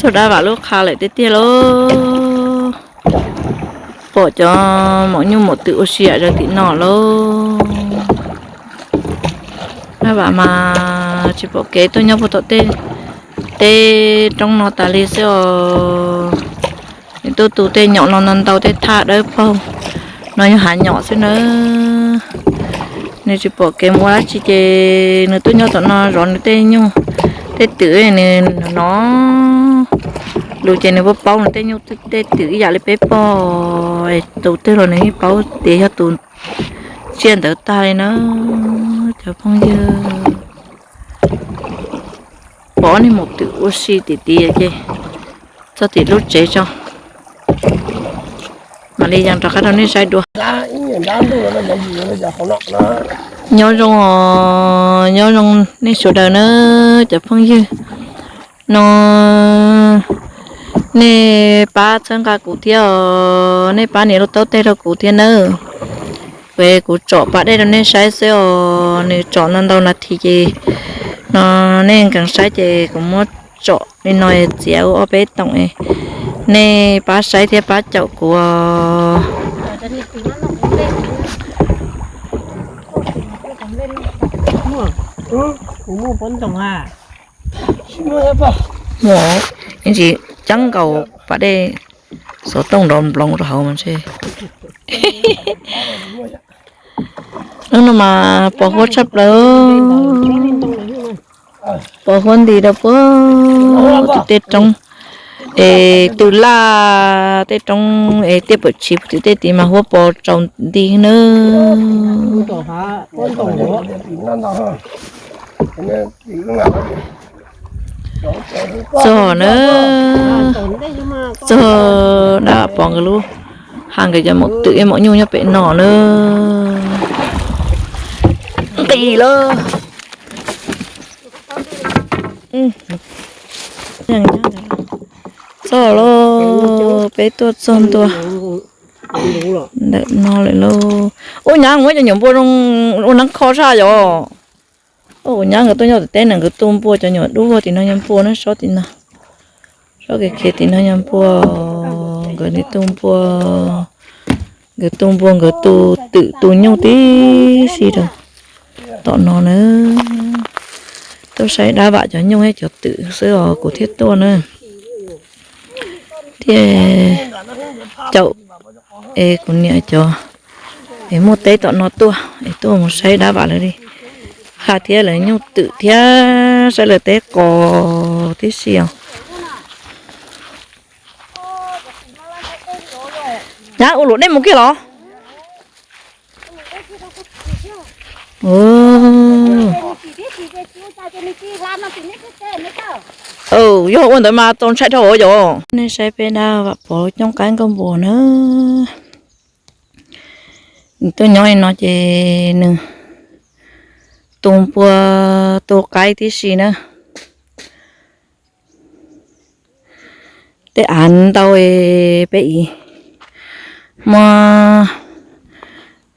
Dab Vam lub qha lawm tiag tiag lauj. Pom cov maum nyuj maum twm ua si yam zaws tim no lauj. Dab Vam mas tsis pom kev tuaj nyob puag tom tej teb roob no tas li xwb os. Nws tuaj tu tej nyom no ntau ntau tej thaj dawb paug no yog hav nyom xwb nawb. Nws tsis pom kev mus ua dab tsi ces nws tuaj nyob tom no zov nws tej nyuj tej twm, nws hnov lus ces nws paub paub nws tej nyuj tej twm ib yam li peb pog, tus twg los nws yeej paub tias yog tus tsiaj ntawd tag li na. Cov phooj ywg, pom ob niag maum twm ua si tim tid ces txog tim lub tsev tso, mam li yees rov qab rau nej saib dua. Nyob zoo os, nyob zoo nej sawv daws na cov phooj ywg. No nej pab txhawb nqa kuv thiab os, nej pab nias lub taub teg rau kuv thiab nawb. Kuv tsom pas dej rau nej saib xwb os, nws tsom ntau ntau nas this ces no nej nkees saib ces kuv muab tsom li no txiav ua ob peb toom, nej pab saib thiab pab caum kuv os. Tsis ceeb nkaus pas dej, xov tooj nrov nploov rau hauv mas ntshe. Hnub no mas pos huab tshaj plaws, pos huab nti rau puag tim tej roob es tw laj tej roob es tiaj pawm tshiv puag tim tej tid mas huab pos tsaus nti nawb. Txog na, txog dab pov nkawd lub, ha nkawd cov maum twm ib maum nyuj nyob pem no na. Nqis lawm. Txog lauj, peb tuaj txog ntua ntawm no lawm lauj. Ua nyab muab cov nyuam npua zoo ua neeb kho saj yom. Ua nyab nkawd tuaj nyob tim teb na, nkawd tu npua, cov nyuam dub tim no yog npua na, sob tim no, sob kev khiav tim no yog npua, nkawd tu npua, nkawd tu npua, nkawd tu twm tu nyuj tib si rau tom no na. Tuaj saib dab vam cov nyuj thiab cov twm xwb os kuv thiaj tuaj na. Thiaj caum es kuv niam cov es muaj teb tom no tuaj es tuaj mus saib dab vam lawv li, ha thiab lawv nyuj twm thiab saib lawv teb qos tib si os. Nyab ua luam dej mus kiag los? Yog ua ntawd mas txaus ntshai dhau yom. Nej saib peb dab vam pov coob qaib nkauj npua na. Nws tuaj nyob li no ces nws tu npua tu qaib tib si na. Tej av ntau es peb ib muab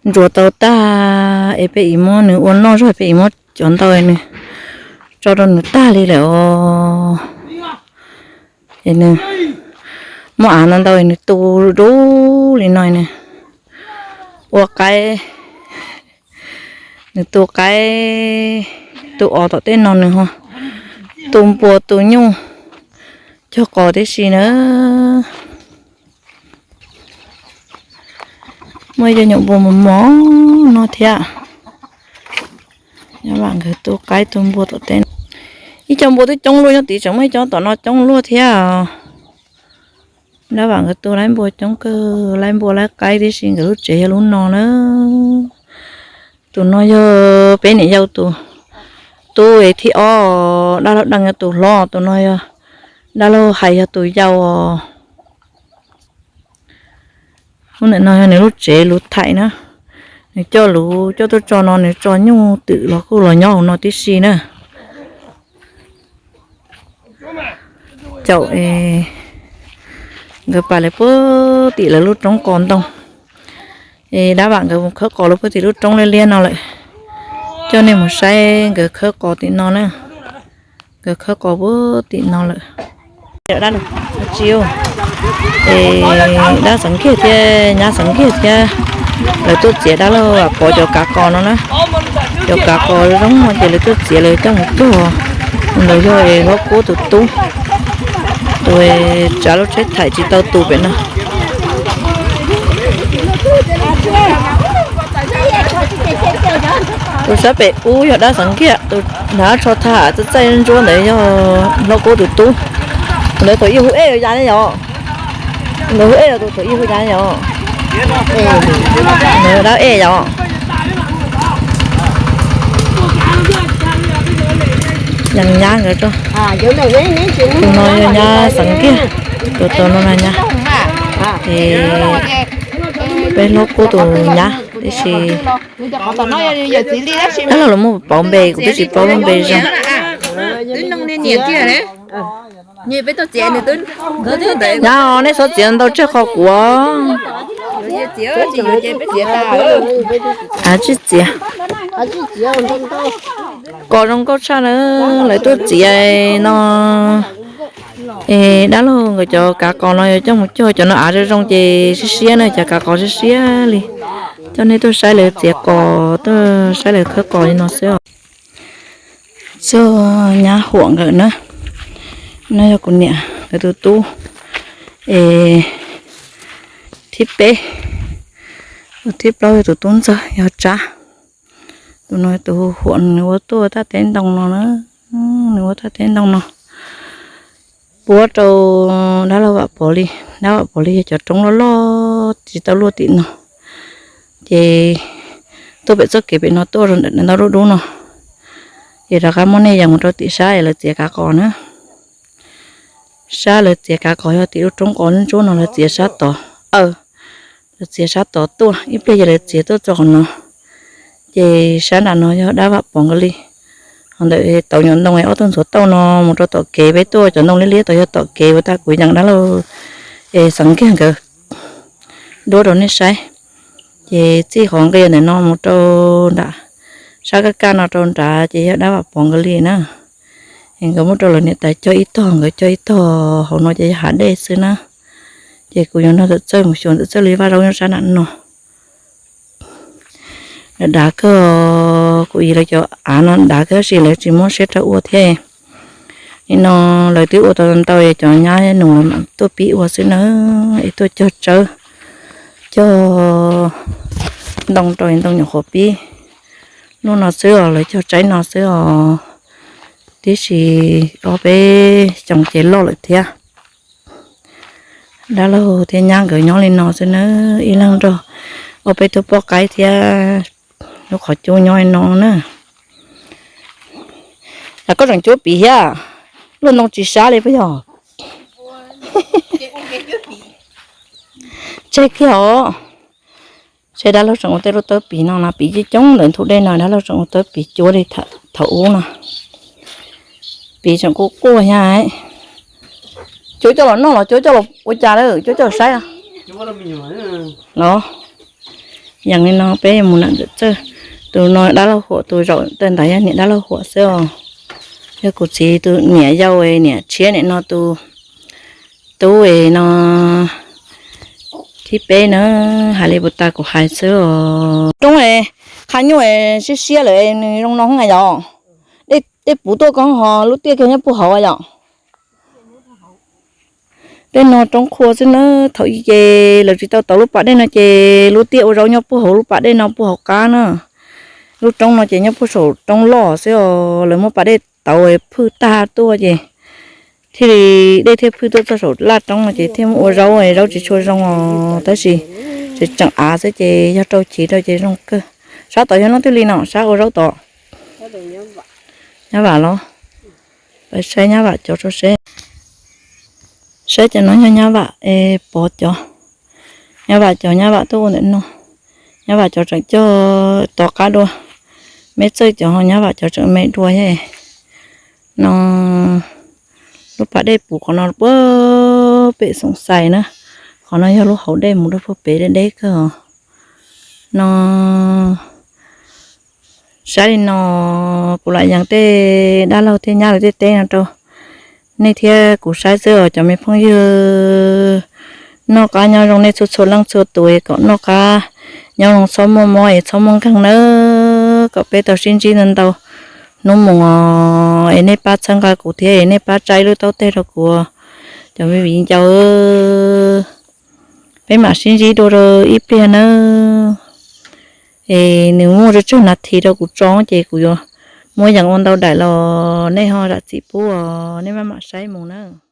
ntsuas tau tag es peb ib muab nws ua noj zog, peb ib muab cov ntau nws tso rau nws tag li lawm os. Es nws muab av ntau ntau nws tu dub li no nws ua qaib, nws tu qaib tu os tom tej no nws ho tu npua tu nyuj cog qos tib si na. Muaj ib co nyuam npua mos mos no thiab. Dab vam nkawd tu qaib tu npua tom teb. Ib co npua twb coob luaj nyob tid, tseem muaj ib co tom no coob luaj thiab. Dab vam nkawd tu laib npua coob kawg, laib npua laib qaib tib si, nkawd lub tsev yog lub no na. Tus no yog peb niam yau tus tub es thib ob, dab laug Deej yog tus hlob, tus no yog dab laug Hais yog tus yau os. Lub ntawm no yog nws lub tsev luv thaim na, nws coj luv coj tuaj tso no, nws tso nyuj twm los kuj los nyob hauv no tib si na. Caum nkawd pais lawv puag tim lawv lub roob qos ntoo, es dab vam nkawd mus khawb qos lawv puag tim lub roob liab liab no lawm. Coj nej mus saib nkawd khawb qos tim no na, nkawd khawb qos puag tim no lawm. Dab, tsis, es dab Xeev Kiag thiab nyab Xeev Kiag thiab lawv tuaj txiav dab laug Vam Pov cov kav qos no na. Cov kav qos zoo no ces lawv tuaj txiav lawv coj mus cog. Ntawd yog hlob Kub tus tub, tus tsav lub tsheb thaim tsis tau tus pem no. Tus sab pem ub yog dab Xeev Kiag, tus hnav tsho tham txaij txaij ntsuab ntawd yog hlob Kub tus tub. Ntawd thaum ub hu Ej ya ne yom. Ntawd hu Ej los tus thaum ub hu ya ne yom. Ntawd dab Ej yom. Nyab nkawd, tus no yog nyab Xeev Kiag, tus tus no na nyab. Es peb hlob Kub tus nyab tib si. Dab laug los muaj pauv npe, kuv twb tsis paub lub npe zoo. Nyab, nej txhob txiav ntau tseg qhov kuv. Av tsis txiav. Qos zoo nkauj tshaj na, lawv tuaj txiav no. Es dab laug nkawd cov kav qos no yuav coj mus cog, cov no av zoo zoo ces siab siab na, cov kav qos siab siab li. Coj nej tuaj saib lawv txiav qos, tuaj saib lawv khawb qos li no xwb os. Txog nyab Huam nkawd na, no yog kuv niam nkawd tus tub, es thib peb, tus thib plaub yog tus tub ntxawg yog Tsab. Tus no tus Huam nws ua tuaj thaj teb ntoo no na, nws ua thaj teb ntoo no. Puab rau dab laug Vam Pov li, dab Vam Pov li yog cov roob loj loj tsis tau luaj tim no. Ces tuaj pem txoj kev pem no tuaj rau ntawm ntau dub dub no, ces rov qab muab nej yees mus rau tim sab es lawv txiav kav qos na. Sab lawv txiav kav qos yog tim lub roob qos ntsuab no, lawv txiav sab tod, aw, lawv txiav sab tod tuaj, ib pliag ces lawv txiav tuaj txog qhov no. Ces sab nram no yog dab Vam Pov nkawd li. Ho ntawm tauv nyuam ntoo ob tug ntxhuav tauj no mus rau tom kev peb tuaj, cov ntoo liab liab tod yog tom kev uas tag kuv yees dab laug es Xeev Kiag nkawd duab rau nej saib. Ces txij qhov nqia ntawm no mus rau nram sab kaj kaj no rau nrad ces yog dab Vam Pov nkawd li na. Es nkawd muab rau lawv niam tais cog ib tog, nkawd cog ib tog, hauv no ces yog hav dej xwb na. Ces kuv yuav nrog Ntxawm Txawj mus xyuas Ntxawm Txawj li vaj zaub nyob sab nram no. Dav dav kawg, kuv yim lawv cov av no dav kawg tab sis lawv tsis muab siab rau ua thiab. Nim no lawv twb ua tau ntau, cov nyab nus lawv mam tuaj pib ua xwb na. Es tuaj cog tsawb, cog ntoo rau ntoo nyuam qhuav pib. Hnub no xwb os, lawv cog tsawb no xwb os, tiam sis ob peb xyoos ces loj lawm thiab. Dab laug thiab nyab nkawd nyob li no xwb na, ib leeg nrog ob peb tug poj qaib thiab lub qhov cub nyob li no na. Los koj tseem cuab piv thiab, luaj ntoo tsis sab li puas yog? Tseg kiag os. Seb dab laug tseem ua tej lub tawb piv no no, piv coob coob ntawm ntug dej no, dab laug tseem ua tawb piv cuab li thaum ub no. Piv tseem kuj quaj thiab. Cuab coj los noj los cuab coj los ua cas lawm, cuab coj los saib los? Yees li no peb mus nram Ntxawm Txawj. Tus no dab laug Huam, tus zaum tawm ntawd yog niam dab laug Huam xwb os. Yog kuv txiv tus niam yau, niam tshiab niam no tus tub no thib peb na, hais li puas tas kuv hais xwb os. Roob qha nyuj siab siab lawm nws zoo no yom. Dej puv tuaj ko ho lub tiaj kiag nyob puag hauv yom. Tej no roob qhua xwb na, thaum ub ces lawv tsis tau tov lub pas dej no ces lub tiaj ua zaub nyob puag hauv lub pas dej no puag hauv qab na. Lub roob no ces nyob puag saum roob loj xwb os, lawv muab pas dej tauv phwj tag tuaj ces thiaj li dej thiaj phwj tuaj txog saum laj roob no ces thiaj muab ua zaub, zaub tsis tshua zoo os, tab sis tseem tseem av xwb ces yog rau chiv rau ces zoo kawg. Sab tod yog leej twg li no, sab ua zaub tod? Nyab Vam los? Peb saib Nyab Vam cov tso seb. Saib cov no yog Nyab Vam es Pov cov. Nyab Vam cov Nyab Vam tuaj ua ntawm no. Nyab Vam cov tseem cog tom qab dua. Meb Txawj cov ho Nyab Vam cov tseem me dua thiab. No lub pas dej puv qhov no puag pem Xoom Xais na. Qhov no yog lub hauv dej mus rau puag pem deb deb kawg os. No saib li no, kuv lam yees tej dab laug thiab nyab lawv tej teb no rau nej thiab kuv saib xwb os cov me phooj ywg. Noj qab nyob zoo nej txhua txhua leej txhua tus, kom noj qab nyob zoo txhob muaj mob es txhob muaj nkeeg nawb, kom peb tau sib ntsib ntau ntau hnub mus os. Es nej pab txhawb nqa kuv thiab es nej pab tsa ib lub taub teg rau kuv, cov me viv ncaus. Peb mam sib ntsib dua rau ib pliag nawb. Es nws muaj tsawg tsawg nas this rau kuv tso ces kuv yuav muab yees ua ntau daim los nej ho zam txim pub os, nej maj mam saib mus nawb.